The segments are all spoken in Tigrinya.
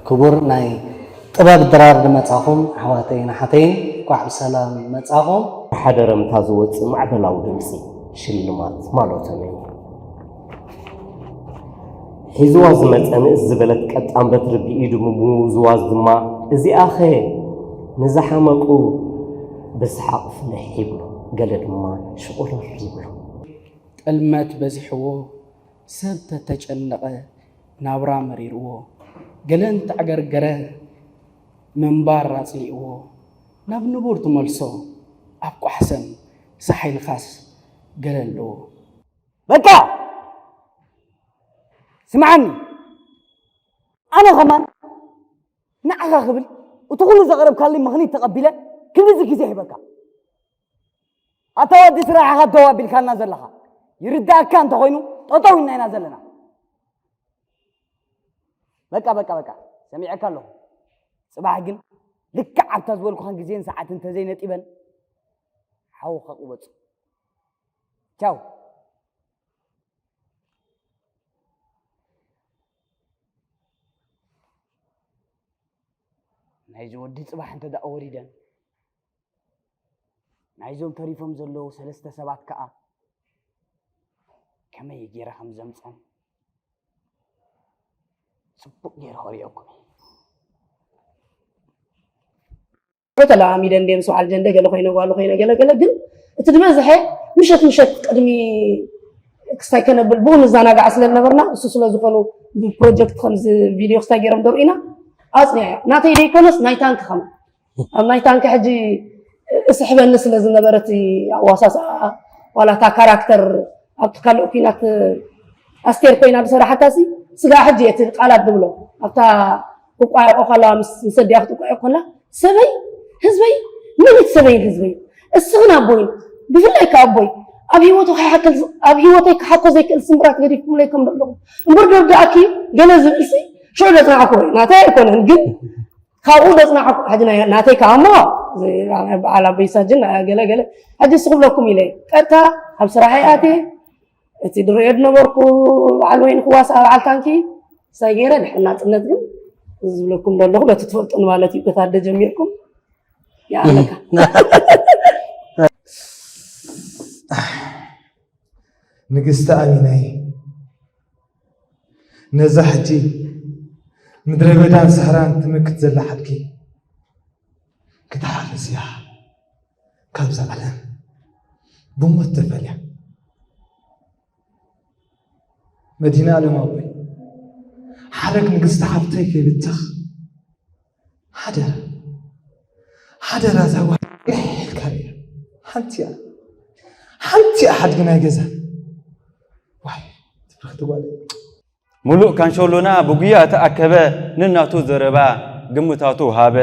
ክቡር ናይ ጥበብ ድራር ዝመጻኹም ኣሕዋተይን ኣሓተይን፣ እንኳዕ ብሰላም መጻኹም። ሓደረምታ ዝወጽእ ማዕበላዊ ድምጺ ሽልማት ማለቶም እዩ። ሒዝዋ ዝመጸ ንእስ ዝበለት ቀጣን በትሪ ብኢዱ ብምውዝዋዝ ድማ፣ እዚኣኸ ንዝሓመቁ ብሰሓቕ ፍልሕ ይብሉ፣ ገለ ድማ ሽቑርር ይብሉ። ጥልመት በዚሕዎ፣ ሰብ ተተጨነቐ፣ ናብራ መሪርዎ፣ ገለ እንተዕገርገረ፣ ምንባር ኣጽሊእዎ፣ ናብ ንቡር ትመልሶ፣ ኣብ ቋሕሰም ሳሕ ኢልካስ ገለ ኣለዎ። በቃ! ስምዓኒ፣ ኣነ ኸማን ንዓኻ ክብል እቲ ኹሉ ዘቕረብካለይ ምኽኒት ተቐቢለ ክንድዚ ግዜ ሂበካ። ኣታ ወዲ ስራሕኻ ደው ኣቢልካልና ዘለኻ ይርዳእካ እንተኾይኑ ጠጠው ኢልና ኢና ዘለና። በቃ፣ በቃ፣ በቃ፣ ሰሚዐካ ኣለኹ። ጽባሕ ግን ልክዕ ኣብታ ዝበልኩኻን ግዜን ሰዓትን እንተዘይነጢበን ሓውኻ ቅበጹ። ቻው። ናይዚ ወዲ ጽባሕ እንተ ደኣ ወሪደን፣ ናይዞም ተሪፎም ዘለዉ ሰለስተ ሰባት ከኣ ከመይ ገይረ ከም ዘምጸን ጽቡቕ ገይረ ከርእየኩም እየ። ተለማሚደ እንደ ምስ በዓል ጀንደ ገለ ኮይነ ጓሉ ኮይነ ገለ ገለ፣ ግን እቲ ዝበዝሐ ምሸት ምሸት ቅድሚ ክስታይ ከነብል ብኡ ንዘናጋዕ ስለ ዝነበርና፣ እሱ ስለ ዝኾኑ ብፕሮጀክት ከምዚ ቪድዮ ክስታይ ገይሮም ደርኢና ኣጽኒዐ። ናተይ ደይኮነስ ናይ ታንክ ከማ ኣብ ናይ ታንክ ሕጂ እስሕበኒ ስለ ዝነበረ እቲ ኣዋሳስኣ፣ ዋላ እታ ካራክተር ኣብቲ ካልእ ኩናት ኣስቴር ኮይና ዝሰራሓታ ሲ ስጋ ሕጂ እቲ ቃላት ዝብሎ ኣብታ ክቋየቆ ከለዋ ምስ ምስ ኣዲኣ ክትቋየቆ ከላ፣ ሰበይ ህዝበይ፣ መን እቲ ሰበይን ህዝበይ? እስኽን ኣቦይን፣ ብፍላይ ከኣ ኣቦይ፣ ኣብ ህይወቱ ከይሓክል ኣብ ህይወተይ ክሓኮ ዘይክእል ስምብራት ገዲፍኩምለይ ከም ዘለኹም እምበር፣ ደርዳኣኪ ገለ ዝብል ሲ ሽዑ ዘጽናዕኩ እዩ። ናተይ ኣይኮነን ግን ካብኡ ዘጽናዕኩ። ሕጂ ናይ ናተይ ከኣ እሞ በዓል ኣቦይ ሳጅን ገለ ገለ፣ ሕጂ እስኹ ብለኩም ኢለ ቀጥታ ኣብ ስራሐይ ኣትየ። እቲ ድርእዮ ዝነበርኩ በዓል ወይኒ ክዋሳ በዓል ታንኪ ሳይ ገይረ፣ ድሕሪ ናጽነት ግን እዚ ዝብለኩም ዘለኹ በቲ ትፈልጡኒ ማለት እዩ። በታ ኣደ ጀሚርኩም ይኣለካ። ንግስቲ ኣሚናይ፣ ነዛ ሕጂ ምድረ በዳን ሳህራን ትምክት ዘላ ሓድጊ ክትሓርስ እያ ካብዛ ዓለም ብሞት ተፈልያ። መድሃኔ ኣለም ኣቦይ፣ ሓረግ ንግስቲ ሓፍተይ ከይብተኽ ሓደራ፣ ሓደራ፣ እዛ ጓል ኢልካ ርኣ። ሓንቲ እያ፣ ሓንቲ እያ ሓድጊ ናይ ገዛ። ዋይ፣ ትብርኽቲ ጓል። ሙሉእ ካንሸሎና ብጉያ ተኣከበ፣ ነናቱ ዘረባ ግምታቱ ሃበ።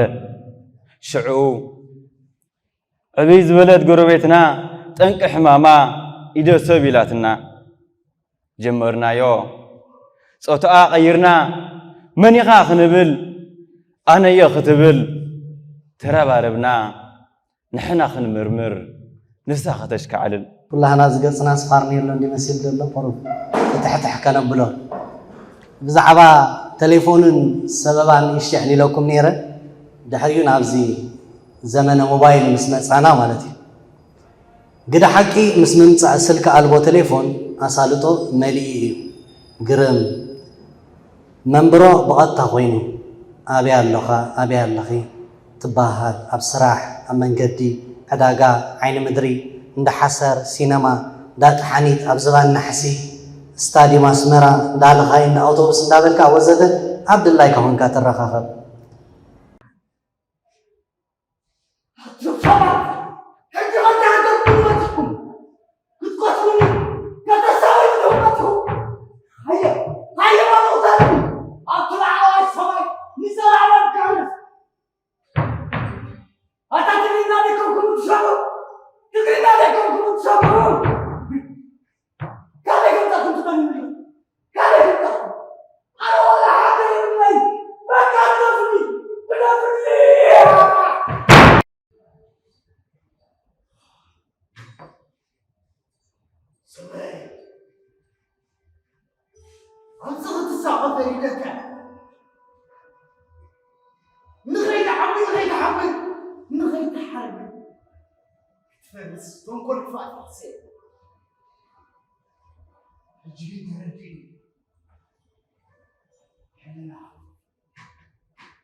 ሽዑ ዕብይ ዝበለት ጎረቤትና ጠንቂ ሕማማ ኢደ ሰብ ኢላትና። ጀመርናዮ ጾታኣ ቀይርና፣ መን ኢኻ ክንብል፣ ኣነ'የ ክትብል ተረባረብና። ንሕና ክንምርምር ንሳ ከተሽካዕልል። ኩላህና እዚ ገጽና ስፋርኔሎ እንዲ መሲሉ ዘሎ ቁሩብ ፍትሕትሕ ከነብሎ። ብዛዕባ ተሌፎንን ሰበባን ይሽዕን ኢለኩም ነይረ። ድሕሪኡ ናብዚ ዘመነ ሞባይል ምስ መጻና ማለት እዩ። ግደ ሓቂ ምስ ምምጻእ ስልኪ ኣልቦ ተሌፎን ኣሳልጦ መሊኡ እዩ። ግርም። መንብሮ ብቐጥታ ኮይኑ፣ ኣበይ ኣሎኻ፣ ኣበይ ኣለኺ ትበሃሃል። ኣብ ስራሕ፣ ኣብ መንገዲ፣ ዕዳጋ፣ ዓይኒ ምድሪ፣ እንዳ ሓሰር፣ ሲነማ፣ እንዳ ጠሓኒት፣ ኣብ ዝባን ናሕሲ፣ ስታድዩም ኣስመራ፣ እንዳ ልኻይ፣ እንዳ ኣውቶቡስ እንዳበልካ ወዘተ ኣብ ድላይካ ኮንካ ትረኻኸብ። ኣቱም ሰባት፣ ሕጂ ከምዚ ሃገርኩም መጺኹም ክትቀትሉኒ፣ ከተሳቕዩኒ መጺኹም። ሃየ፣ ሃየ፣ ባርኹታኒ ኣብቲ ላዕለዋይ ሰማይ ንዘለኣለም ከዕርፍ። ኣታ ትግርኛ ደይኮንኩም ትሰምዑ? ትግርኛ ደይኮንኩም ትሰምዑ? ካበይ ከምጻእኩም ትደልዩ? ካበይ ከምጻእኩም? ኣነ ወላ ሓደ የብለይ። በቃ ግደፉኒ፣ ግደፉኒ። ይብለካ። ንኸይትዓቢ፣ ንኸይትሓብር፣ ንኸይትሓርብ ክትፈርስ ተንኮል ክፋእ ትሕስብ። ሕጂ ግን ተረዲእኒ። ሕልና፣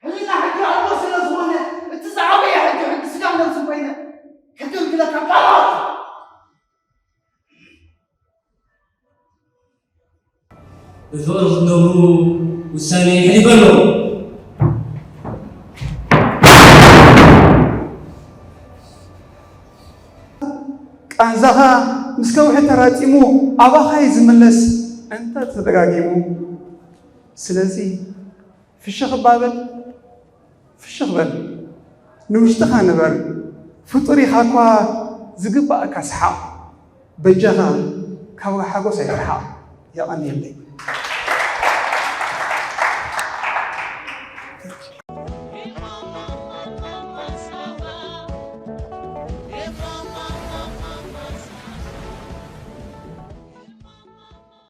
ሕልና ሕጂ ኣለዎ ስለ ዝኾነ፣ እቲ ዝዓበየ ሕጂ፣ ሕጂ ስጋን ነብስን ኮይነ ከገልግለካ ቃል ኣወጽእ። ብፍቕሪ ክትነብሩ ውሳነ የሕሊፈ ኣለኹ። ቃንዛኻ ምስ ከውሒ ተራጺሙ ኣባኻ እዩ ዝምለስ እንተ ተደጋጊሙ። ስለዚ ፍሽኽ እባ በል፣ ፍሽኽ በል፣ ንውሽጥኻ ንበር። ፍጡር ኢኻ እኳ ዝግባእካ ሰሓቕ። በጃኻ ካብ ሓጎስ ኣይትርሓቕ። የቐንየለይ።